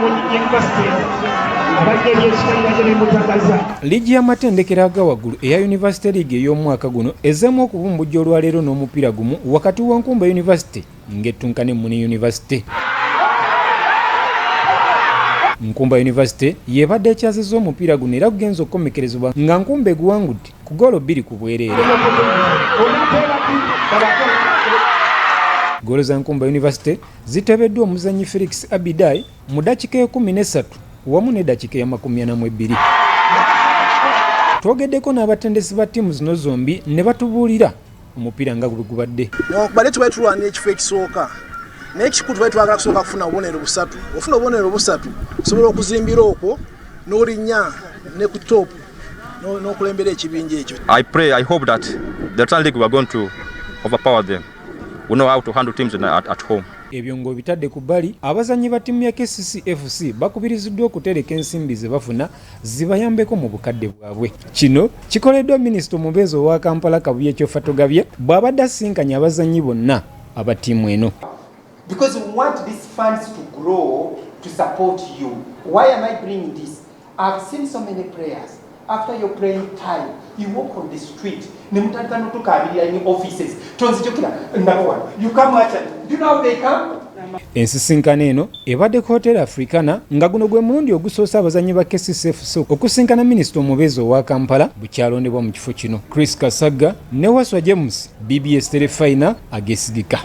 University abadde ebyekikaliraje bimutagaza. Liigi y'amatendekero aga waggulu eya University League ey'omwaka guno ezzeemu okubumbujja olwaleero n'omupiira gumu wakati wa Nkumba University ng'ettunka ne Muni University. Nkumba University y'ebadde ekyazizza omupiira guno era gugenze okukomekkerezebwa nga Nkumba eguwangudde ku goolo bbiri ku bwereere. Goolo za Nkumba University ziteebeddwa omuzannyi Felix Abidai mu dakiika ekumi n'essatu wamu n'eddakiika eya 42. Twogeddeko n'abatendesi ba ttiimu zino zombi ne batubuulira omupiira nga bwe gubadde. Newankubadde tubadde tulwanira ekifo ekisooka, naye ekikulu tubadde twagala kusooka kufuna obubonero busatu. Ofuna obubonero busatu osobola okuzimbira okwo n'olinnya ne ku top n'okulembera ekibinja ekyo. I pray, I hope that the return league we are going to overpower them. We know how to handle teams at home. Ebyo ng'obitadde ku bbali, abazannyi ba ttiimu ya KCC FC bakubiriziddwa okutereka ensimbi ze bafuna zibayambeko mu bukadde bwabwe. Kino kikoleddwa minisita omubeezi owa Kampala Kabuye Kyofatogabye bw'abadde asisinkanye abazannyi bonna aba ttiimu eno. Because we want these funds to grow to support you. Why am I bringing this? I've seen so many prayers. After your praying time, you walk on the street. Ne mutandika n'otukaabirira in offices. Tonzijukira ndaba wano. You come actually. Do you know how they come? Ensisinkano eno ebadde ku Hotel Africana nga guno gwe mulundi ogusoose abazannyi ba KCC FC okusinkana minisita omubeezi owa Kampala bukyalondebwa mu kifo kino. Chris Kasagga ne Waswa James, BBS Terefayina ageesigika.